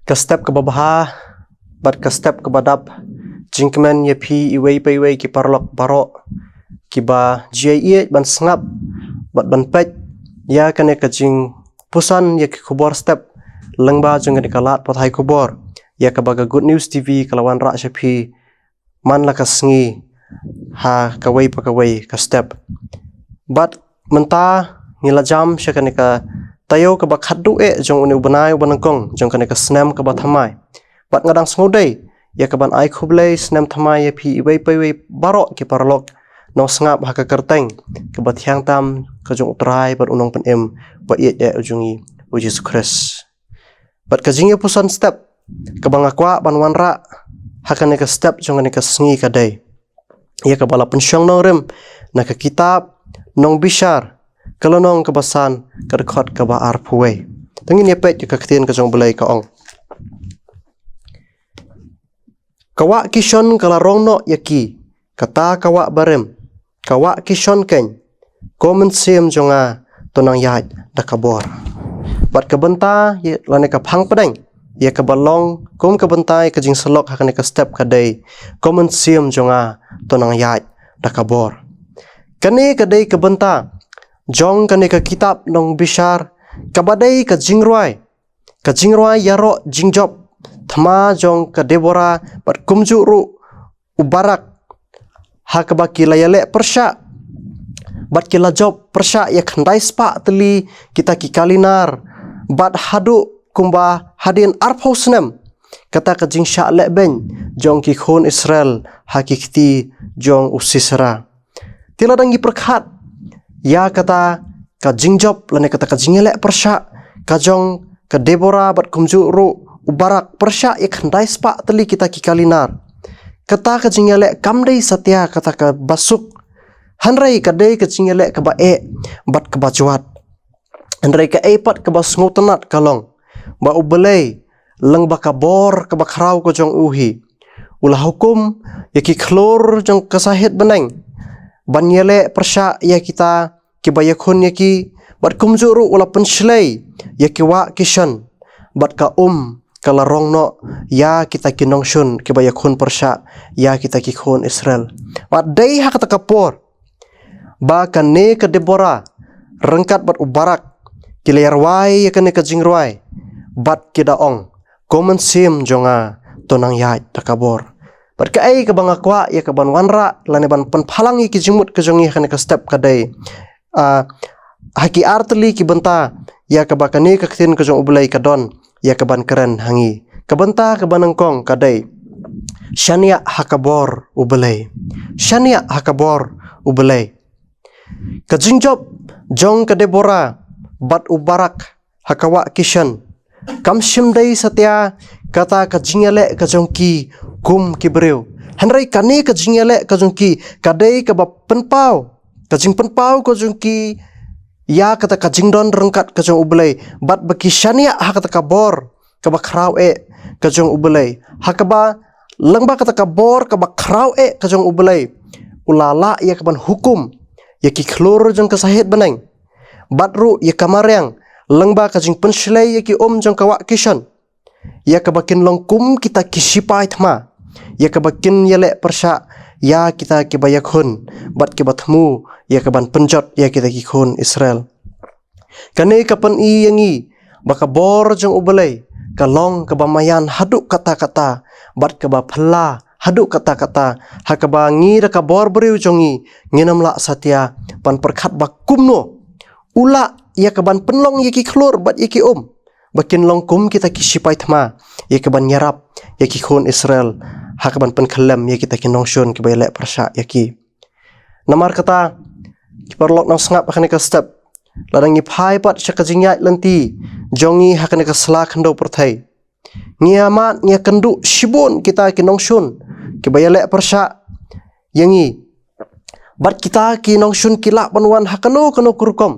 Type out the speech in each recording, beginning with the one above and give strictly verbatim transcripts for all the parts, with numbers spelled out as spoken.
Ka step kaba bha bad ka step kaba dap jingkmen ïa phi iwei pa iwei ki paralok baroh kiba ju ïaieit ban sngap bad ban peit ïa kane ka jingpuson ïa ki khubor step lyngba jong kane ka lad pathai khubor ïa kaba ka Good News T V ka la wanrah sha phi man la ka sngi ha kawei pa kawei ka step. Bad mynta ngi la jam sha kane ka taïew kaba khatduh eh jong une u bnai uba nyngkong jong kane ka snem kaba thymmai. Bad nga dang sngewdei ïa kaban ai khublei snem thymmai ïa phi iwei pa iwei baroh ki paralok nongsngap ha ka kyrteng kaba thiang tam ka jong U Trai bad U Nongpynim ba ïeit eh u jong ngi, U Jisu Khrist. Bad ka jingïapuson step kaba nga kwah ban wanrah ha kane ka step jong kane ka sngi ka dei ïa kaba la pynshong nongrim na ka kitab Nongbishar, ka lynnong kaba san, ka dkhot kaba arphew wei. To ngin ïa peit ïa ka ktien ka jong U Blei, ka ong: Ka wah Kishon ka la rong noh ïa ki, kata ka wah barim, ka wah Kishon keiñ, ko mynsiem jong nga, to nang ïaid da ka bor. Bad ka bynta ïa lane ka phang pdeng ïa kaba long kum ka bynta ïa ka jingsyllok ha kane ka step ka dei: Ko mynsiem jong nga, to nang ïaid da ka bor. Kane ka dei ka bynta jong kane ka kitab Nongbishar, kaba dei ka jingrwai, ka jingrwai ïaroh jingjop thma jong ka Debora bad kumjuh ruh u Barak, ha kaba ki la ïaleh pyrshah bad ki la jop pyrshah ïa khyndai spah tylli kita ki kali nar, bad haduh kumba hadien arphew snem kata ka jingshah lehbeiñ jong ki khun Israel ha ki kti jong u Sisera. Te lada ngi pyrkhat ïa kata ka jingjop lane kata ka jingïaleh pyrshah ka jong ka Debora bad kumjuh ruh u Barak pyrshah ïa khyndai spah tylli kita ki kali nar, kata ka jingïaleh kam dei satia kata kaba suk, hynrei ka dei ka jingïaleh kaba eh bad kaba jwat. Hynrei kaei pat kaba sngewtynnat ka long ba U Blei, lyngba ka bor kaba khraw ka jong u hi, u la hukum ïa ki khlur jong ka sahit bneng ban ïaleh pyrshah ïa kita kiba ïakhun ïa ki, bad kumjuh ruh u la pynshlei ïa ki wah Kishon, bad ka um ka la rong noh ïa kita ki nongshun kiba ïakhun pyrshah ïa kita ki khun Israel. Bad dei ha kata ka por ba kane ka Debora ryngkat bad u Barak ki la ïarwai ïa kane ka jingrwai, bad ki da ong: Ko mynsiem jong nga, to nang ïaid da ka bor. Bad kaei kaba nga kwah ïa kaban wanrah lane ban pynphalang ïa ki jingmut ka jong ngi ha kane ka step ka dei, ah, ha ki ar tylli ki bynta ïa kaba kane ka ktien ka jong U Blei ka don ïa kaban kren ha ngi. Ka bynta kaba nyngkong ka dei: Shaniah ha ka bor U Blei. Shaniah ha ka bor U Blei. Ka jingjop jong ka Debora bad u Barak ha ka wah Kishon kam shym dei satia kata ka jingïaleh ka jong ki kum ki briew, hynrei kane ka jingïaleh ka jong ki ka dei kaba pynpaw, ka jingpynpaw ka jong ki ïa kata ka jingdon ryngkat ka jong U Blei, bad ba ki shaniah ha kata ka bor kaba khraw eh ka jong U Blei, ha kaba lyngba kata ka bor kaba khraw eh ka jong U Blei, u la lah ïa kaban hukum ïa ki khlur jong ka sahit bneng, bad ruh ïa ka mariang lyngba ka jingpynshlei ïa ki um jong ka wah Kishon, ïa kaba kin long kum kita ki shipai thma, ïa kaba kin ïaleh pyrshah ïa kita kiba ïakhun bad kiba thmu ïa kaban pynjot ïa kita ki khun Israel. Kane ka pyni ïa ngi ba ka bor jong U Blei ka long kaba maïan haduh katta katta bad kaba phylla haduh katta katta, ha kaba ngi da ka bor briew jong ngi ngin ym lah satia ban pyrkhat ba kumno u lah ïa kaban pynlong ïa ki khlur bad ïa ki um ba kin long kum kita ki shipai thma, ïa kaban ïarap ïa ki khun Israel ha kaban pynkhyllem ïa kita ki nongshun kiba ïaleh pyrshah ïa ki. Namar kata, ki paralok nongsngap ha kane ka step, lada ngi phai pat sha ka jingïaid lynti jong ngi ha kane ka sla khyndew pyrthei, ngi ïa mad, ngi ïa kynduh shibun kita ki nongshun kiba ïaleh pyrshah ïa ngi. Bad kita ki nongshun ki lah ban wan ha kano kano ka rukom.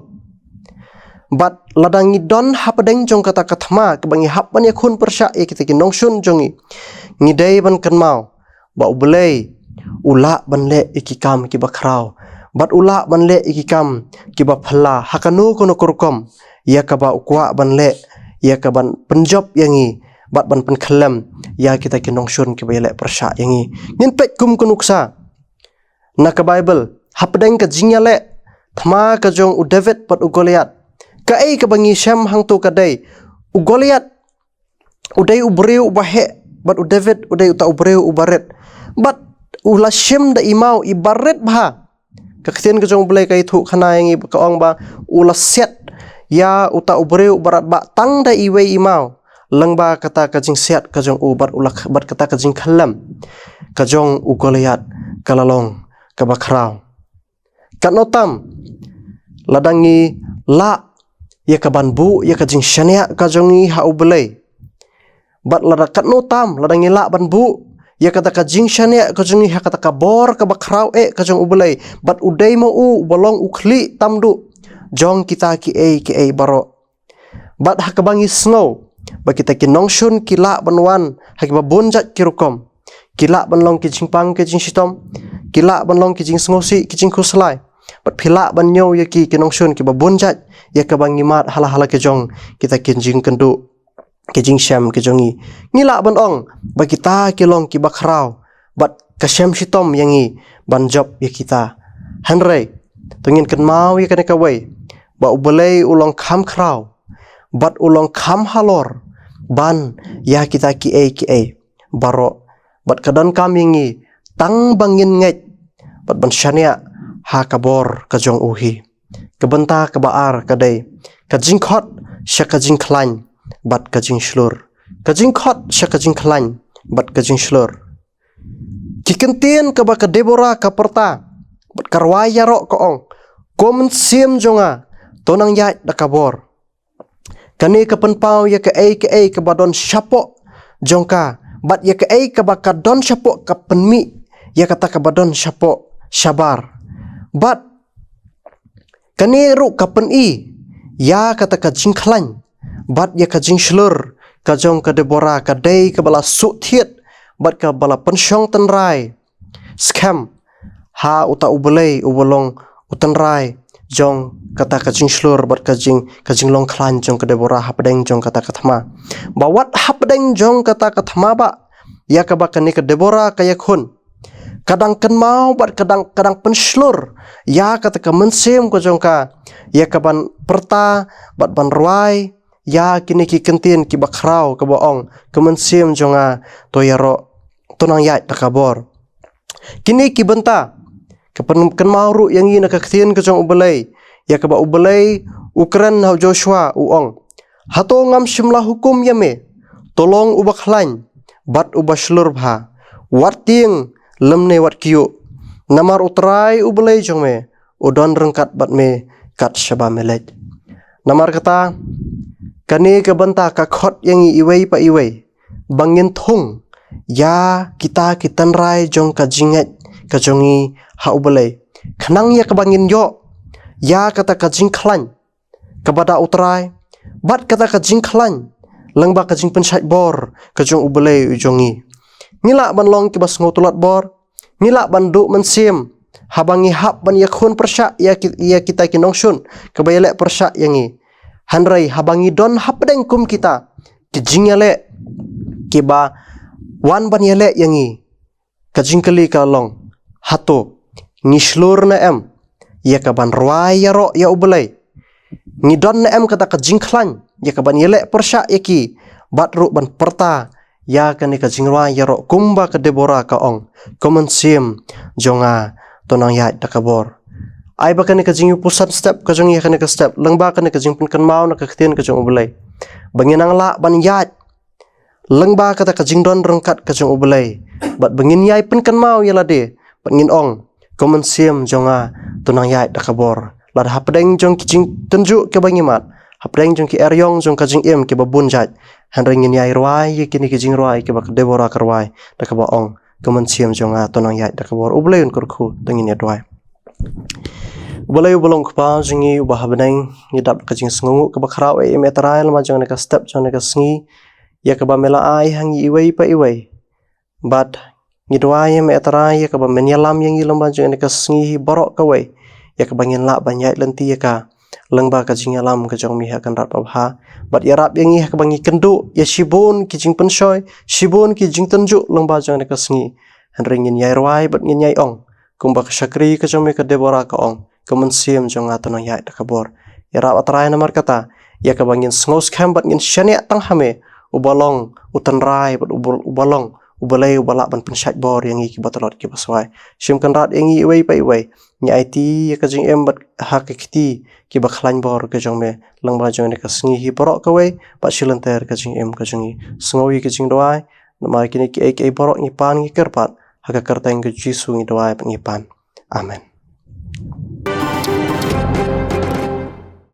Bad lada ngi don hapdeng jong kata ka thma kaba ngi hap ban ïakhun pyrshah ïa kita ki nongshun jong ngi, ngi dei ban kynmaw ba U Blei u lah ban leh ïa ki kam kiba khraw bad u lah ban leh ïa ki kam kiba phylla ha kano kano ka rukom, ïa kaba u kwah ban leh, ïa kaban pynjop ïa ngi bad ban pynkhyllem ïa kita ki nongshun kiba ïaleh pyrshah ïa ngi. Ngin peit kum ka nuksa na ka Baibl hapdeng ka jingïaleh thma ka jong u David bad u Goliath. Kaei kaba ngi shem hangto ka dei, u Goliath u dei u briew uba heh bad u David u dei uta u briew uba rit. Bad u la shim da i maw iba rit bha. Ka ktien ka jong u Blei ka ïathuh khana ïa ngi ka ong ba u la siat ïa uta u briew uba rit bha tang da iwei i maw, lyngba kata ka jingsiat ka jong u bad u la, bad kata ka jingkhyllem ka jong u Goliath ka la long kaba khraw. Katno tam lada ngi lah ïa ka ban buh ïa ka jingshaniah ka jong ngi ha u Blei, bad lada katno tam lada ngi lah ban buh ïa kata ka jingshaniah ka jong ngi ha kata ka bor kaba khraw eh ka jong u Blei, bad u dei ma u uba long u khlieh tam duh jong kita kiei kiei baroh. Bad ha kaba ngi sngew ba kita ki nongshun ki lah ban wan ha kiba bun jait ki rukom, ki lah ban long ki jingpang ki jingshitom, ki lah ban long ki jingsngewsih ki jingkhuslai. Bad phi lah ban ñiew ïa ki ki nongshun kiba bun jait ïa kaba ngi mad hala hala ki jong kita ki jingkynduh ki jingshem ki jong ngi. Ngi lah ban ong ba kita ki long kiba khraw bad ka shem shitom ïa ngi ban jop ïa kita. Hynrei to ngin kynmaw ïa kane kawei, ba u Blei u long kham khraw bad u long kham halor ban ïa kita kiei kiei baroh, bad ka donkam ïa ngi tang ba ngin ngeit bad ban shaniah ha ka bor ka jong u hi. Ka bynta kaba ar ka dei ka jingkhot sha ka jingkhlaiñ bad ka jingshlur. Ka jingkhot sha ka jingkhlaiñ bad ka jingshlur. Ki kyntien kaba ka Deborah ka pyrta bad ka rwai ïaroh ka ong, ko mynsiem jong nga, to nang ïaid da ka bor. Kane ka pynpaw ïa kaei kaei kaba don shapoh jong ka, bad ïa kaei kaba ka don shapoh ka pynmih ïa kata kaba don shapoh shabar. Bad kane ruh ka pyni ïa kata ka jingkhlaiñ bad ïa ka jingshlur ka jong ka Deborah, ka dei kaba la suk thied bad kaba la pynshong tynrai skhem ha uta u Blei uba long u tynrai jong kata ka jingshlur bad ka jing, ka jinglong khlaiñ jong ka Deborah hapdeng jong kata ka thma. Ba wat hapdeng jong kata ka thma ba ïa kaba kane ka Deborah ka ïakhun, ka dang kynmaw bad ka dang, ka dang pynshlur ïa kata ka mynsiem ka jong ka ïa ka ban pyrta bad ban rwai ïa kine ki kyntien kiba khraw kaba ong, ko mynsiem jong nga, to ïaroh, to nang ïaid da ka bor. Kine ki bynta ka pyn, kynmaw ruh ïa ngi na ka ktien ka jong u Blei ïa kaba u Blei u kren ha u Joshua u ong, hato ngam shym la hukum ïa me? To long uba khlaiñ bad uba shlur bha, wat tieng lymne wat kyiuh, namar u Trai u Blei jong me u don ryngkat bad me kat shaba me leit. Namar kata kane ka bynta ka khot ïa ngi iwei pa iwei ba ngin thung ïa kita ki tynrai jong ka jingngeit ka jong ngi ha u Blei, khnang ïa kaba ngin ïoh ïa kata ka jingkhlaiñ kaba da u Trai bad kata ka jingkhlaiñ lyngba ka jingpynshait bor ka jong u Blei u jong ngi. Ngi lah ban long kiba sngew tlot bor, ngi lah ban duh mynsiem haba ngi hap ban ïakhun pyrshah ïa ki, ïa kita ki nongshun kiba ïaleh pyrshah ïa ngi. Hynrei haba ngi don hapdeng kum kita ki jingïaleh kiba wan ban ïaleh ïa ngi, ka jingkylli ka long, hato ngi shlur ne em ïa ka ban rwai ïaroh ïa u Blei? Ngi don ne em kata ka jingkhlaiñ ïa ka ban ïaleh pyrshah ïa ki bad ruh ban pyrta ïa kane ka jingrwai ïaroh kumba ka Deborah ka ong, ko mynsiem jong nga, to nang ïaid da ka bor. Ai ba kane ka jingïapuson step ka jong ngi ha kane ka step lyngba kane ka jingpynkynmaw na ka ktien ka jong u Blei, ba ngin nang lah ban ïaid lyngba kata ka jingdon ryngkat ka jong u Blei, bad ba ngin ïai pynkynmaw ïa lade bad ngin ong, ko mynsiem jong nga, to nang ïaid da ka bor. Lada hapdeng jong ki jingtynjuh kiba ngi mad, hapdeng jong ki eriong jong ka jingim kiba bun jait, hynrei ngin ïai rwai ïa kine ki jingrwai kiba ka Deborah ka rwai da kaba ong, ko mynsiem jong nga, to nang ïaid da ka bor. U Blei un kyrkhu, to ngin ïa duwai. U Blei uba long u Kpa jong ngi uba ha bneng, ngi dap da ka jingsngewnguh kaba khraw, e, em, e Trai, lem jong kane ka step jong kane ka sngi ïa kaba me la ai ha ngi iwei pa iwei. Bad ngi duwai, em, e Trai, ïa kaba men ïalam ïa ngi lem jong kane ka sngi hi baroh kawei, ïa kaba ngin lah ban ïaid lynti ïa ka lyngba ka jingïalam ka jong me ha Kynrad babha, bad ïarap ïa ngi ha kaba ngi kynduh ïa shibun ki jingpynshoi, shibun ki jingtynjuh lyngba jong kane ka sngi. Hynrei ngin ïai rwai bad ngin ïai ong kumba ka shakri ka jong me ka Deborah ka ong, ka mynsiem jong nga to nang ïaid da ka bor. Ïarap, A Trai, namar kata, ïa kaba ngin sngew skhem bad ngin shaniah tang ha me, uba long u tynrai bad uba, uba long u Blei uba lah ban pynshait bor ïa ngi kiba tlot kiba swai. Shim Kynrad ïa ngi iwei pa iwei. Ngi aiti ïa ka jingim bad ha ka kti kiba khlaiñ bor ka jong me lyngba jong kane ka sngi hi baroh kawei, bad shi lynter ka jingim ka jong ngi. Sngew ïa ka jingduwai, namar kine kiei kiei baroh ngi pan ngi kyrpad ha ka kyrteng ka Jisu ngi duwai bad ngi pan. Amen.